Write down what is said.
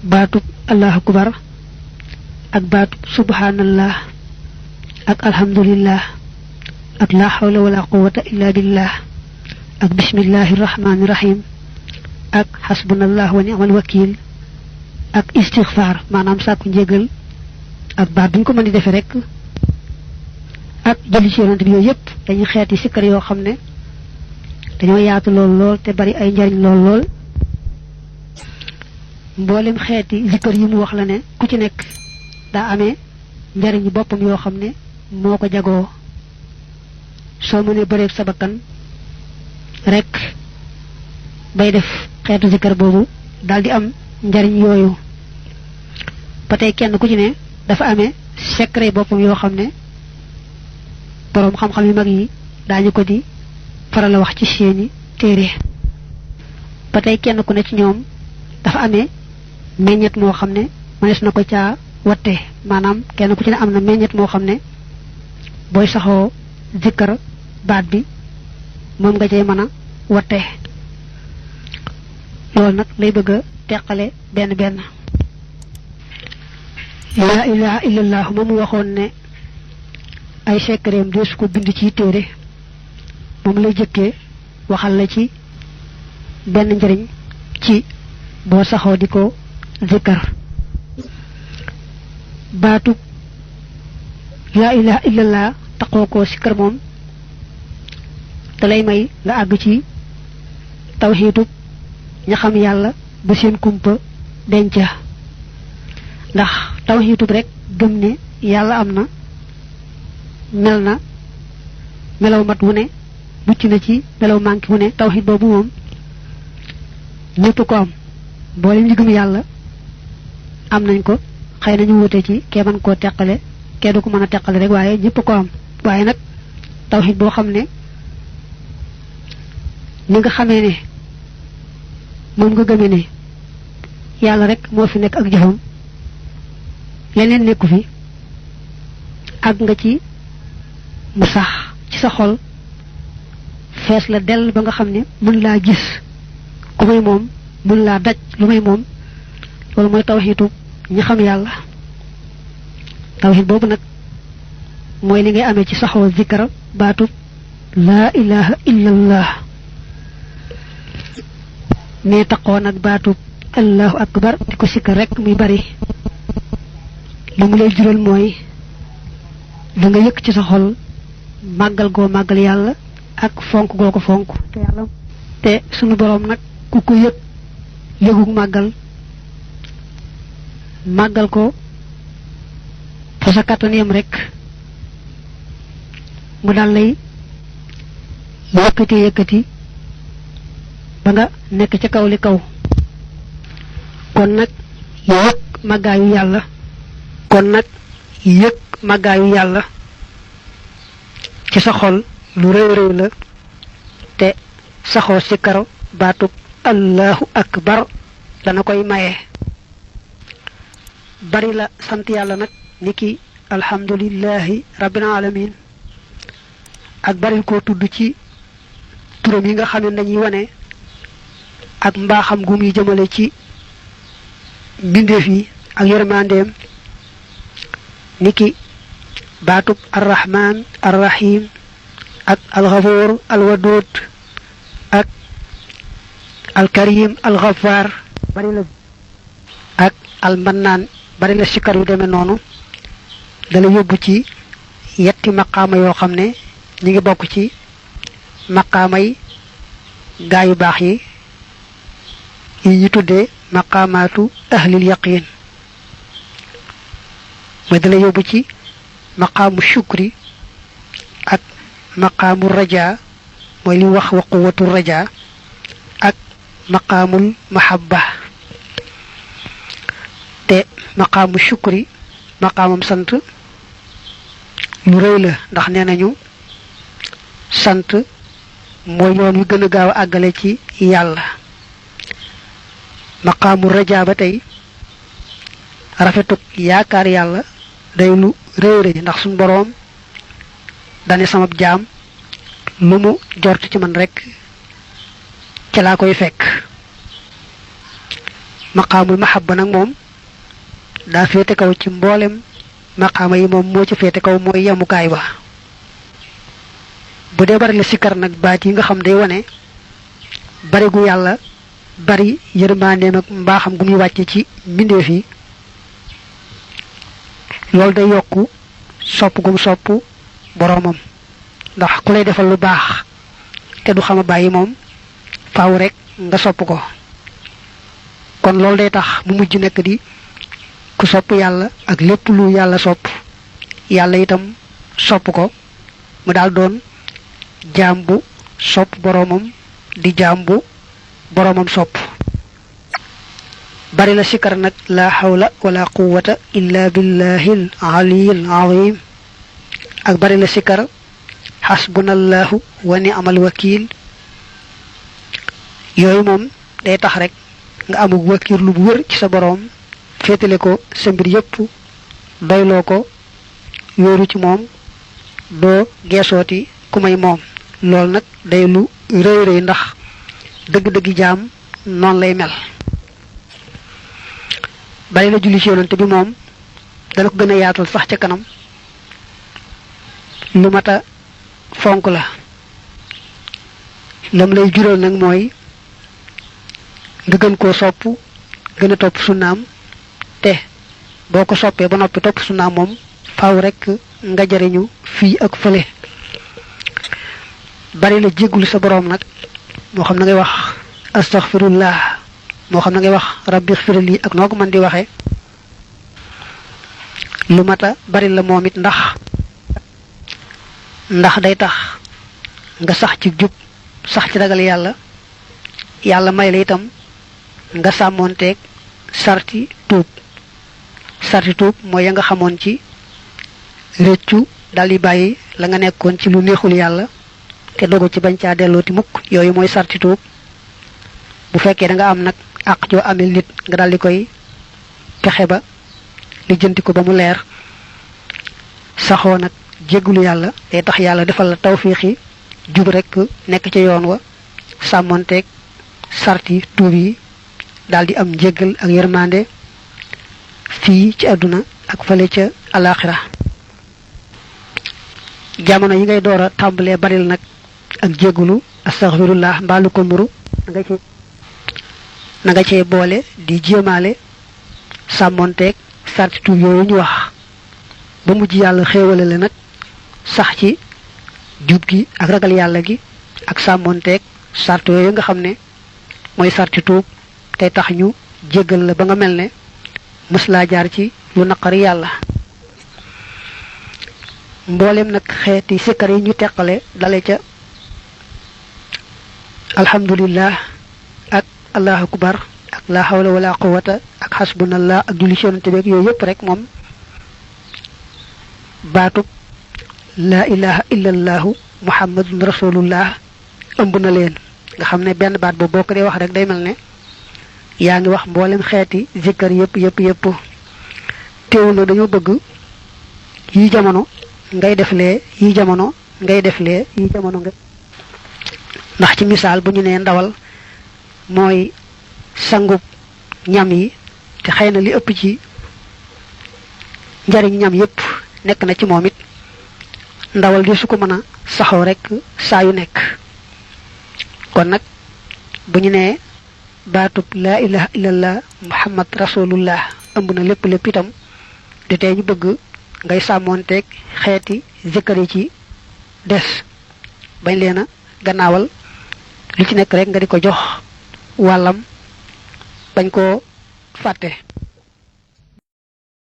baatub allahu akbar ak baatub subhanallah ak alhamdulillah ak la hawla wala quwwata illa billah ak bismillahir rahmanir rahim ak hasbunallahu wa ni'mal wakil ak istighfar manam sakku njégal ak baat buñ ko mëni défé rek ak julli ci yonent bi yoy yépp dañu xéeti sikkar yo xamné dañoo yaatu lool te bari ay njariñ lool mboolem xéeti zikkar yi mu wax la né ku ci nekk da amé njariñ bopam yo xamné moko jago so mëne bëreeg sa bakkan rek bay def xéetu zikkar bobu daldi am njariñ yoyu patay kenn ku ci né dafa amé secret bopam yo xamné borom xam-xam yu mag yi dañu ko di faral wax ci seeni téré patay kenn ku ne ci ñoom dafa amé meññet mo xamné manes nako ca watte manam kenn ku ci ne amna meññet mo xamné boy saxo zikkar baat bi mom nga cey mëna watte lool nak lay bëgg tekkale ben la ilaha illallah mom waxon ne ay secretam des ko bind ci téré mom lay jëkke waxal la ci ben njariñ ci bo saxo diko zikkar baatu la ilaha illallah taqoko sikkar mom dalay may nga ag ci tawhidu ña xam yalla ba seen kumpa denca ndax tawhidu rek gëm ne yalla amna melna melaw mat wu ne mucc na ci melaw manki wu ne tawhid bobu mom ñepp ko am boole ñu gëm yalla am nañ ko xeyna ñu wote ci ke man ko tekkale ke du ko mëna tekkale rek waye ñepp ko am waye nak tawhid bo xamne ni nga xamé ne mom nga gëmé ne yalla rek mo fi nek ak jëfam leneen nekku fi ak nga ci mu sax ci sa xol fess la del ba nga xamne mën la gis ku may mom mën la daj lu may mom lolu moy tawhidu ñi xam yalla tawhid bobu nak moy li ngay amé ci saxo zikra baatu la ilaha illallah ne taqo nak baatu allahu akbar diko sikar rek muy bari lu mu lay jural moy da nga yëk ci sa xol magal go magal yalla ak fonk go ko fonk te yalla te sunu borom nak ku ko yëk yëgu magal ko fa sa kataniyam rek mu dal lay yëkëti ba nga nek ci kaw li kaw kon nak yëk magayu yalla ci sa xol lu rew la te saxo ci karo baatu allahu akbar dana koy maye bari la sant yalla nak niki alhamdulillahi rabbil alamin ak bari ko tuddu ci turam yi nga xamne dañuy wone ak mbaxam gum yi jëmele ci bindef yi ak yermandem niki baatub arrahman arrahim ak alghafur alwadud ak alkarim alghaffar bari la ak almannan bari la sikar yu deme nonu dala yobbu ci yetti maqama yo xamne ñi ngi bokku ci maqamay gaay yu bax yi ñu tuddé maqamatu ahlil yaqin ma dala yobbu ci maqamu shukri ak maqamu raja moy li wax wa quwwatu raja ak maqamul mahabba te maqamu shukri maqamam sant lu reey la ndax nenañu sant moy yoon wi gëna gaaw agalé ci yalla maqamu raja ba tay rafetuk yaakar yalla day lu reey ndax sun borom dané sama jaam lu mu jort ci man rek ci la koy fekk maqamul mahabba nak mom da fété kaw ci mbolem maqama yi mom mo ci fété kaw moy yamukaay ba bu dé bari la sikar nak baat yi nga xam day wone bari gu yalla bari yermane nak mbaxam gu muy wacce ci mbindeef yi lol day yokku sopp gum sopp boromam ndax ku lay defal lu bax té du xama bayyi mom faaw rek nga sopp ko kon lol day tax mu mujj nek di ku sopp yalla ak lepp lu yalla sopp yalla itam sopp ko mu dal doon jambu sopp boromam di jambu boromam sopp bari la sikar nak la hawla wala quwwata illa billahil aliyyil azim ak bari la sikar hasbunallahu wa ni'mal wakeel yoy mom day tax rek nga amu wakir lu bu wër ci sa borom fétalé ko sa mbir yépp doylo ko yoru ci mom do gessoti kumay mom lol nak day lu reey reey ndax deug deug jaam non lay mel bari la julli ci yonent bi mom dana ko gëna yaatal sax ci kanam lu mata fonk la lam lay jural nak moy nga gën ko sopp gëna top sunnaam te boko soppé ba nopi top sunnaam mom faaw rek nga jariñu fi ak fele bari la jéggul sa borom nak mo xam na ngay wax astaghfirullah mo xam na ngay wax rabbi ighfirli ak noko man di waxe lu mata bari la momit ndax day tax nga sax ci jub sax ci ragal yalla yalla may la itam nga samonté sarti tuub moy ya nga xamone ci reccu dali bayyi la nga nekkon ci lu neexul yalla té dogu ci bañ ca deloti mukk yoy moy sarti tuub bu fekkee da nga am nak ak jo amel nit nga dal di koy fexé ba li jënti ko ba mu leer saxo nak jéggulu yalla day tax yalla defal la tawfiqi jub rek nek ci yoon wa samonté sarti tuub yi daldi am jéggal ak yermandé fi ci aduna ak fele ci alakhirah jamono yi ngay doora tambalé baril nak ak jéggulu astaghfirullah mbalu ko muru nga ci bolé di jémalé samonté sarti tuub yoyu ñu wax ba mujj yalla xéewalé la nak sax ci jub gi ak ragal yalla gi ak samonté sartu yoyu nga xamné moy sarti tuub tay tax ñu jéggal la ba nga melne musla jaar ci lu naqari yalla mbolem nak xéeti sikar yi ñu tekkale dalé ca alhamdulillah ak allahu akbar ak la hawla wala quwwata ak hasbunallah ak julli ci yonent bi ak yoy yep rek mom baatu la ilaha illallah muhammadun rasulullah ëmb na leen nga xamne benn baat bo boko dé wax rek day melne yaangi wax mbolem xéeti zikr yépp téwul dañu bëgg yi jamono ngay def lé yi jamono ngay def lé yi jamono nga ndax ci misal bu ñu né ndawal moy sangup ñam yi te xeyna li ëpp ci njariñ ñam yépp nek na ci momit ndawal di suko mëna saxaw rek sa yu nek kon nak buñu né batub la ilaha illallah muhammad rasulullah ëmb na lepp lepp itam de tay ñu bëgg ngay samonté xéeti zikari ci dess bañ leena gannaawal li ci nek rek nga diko jox walam bañ ko faté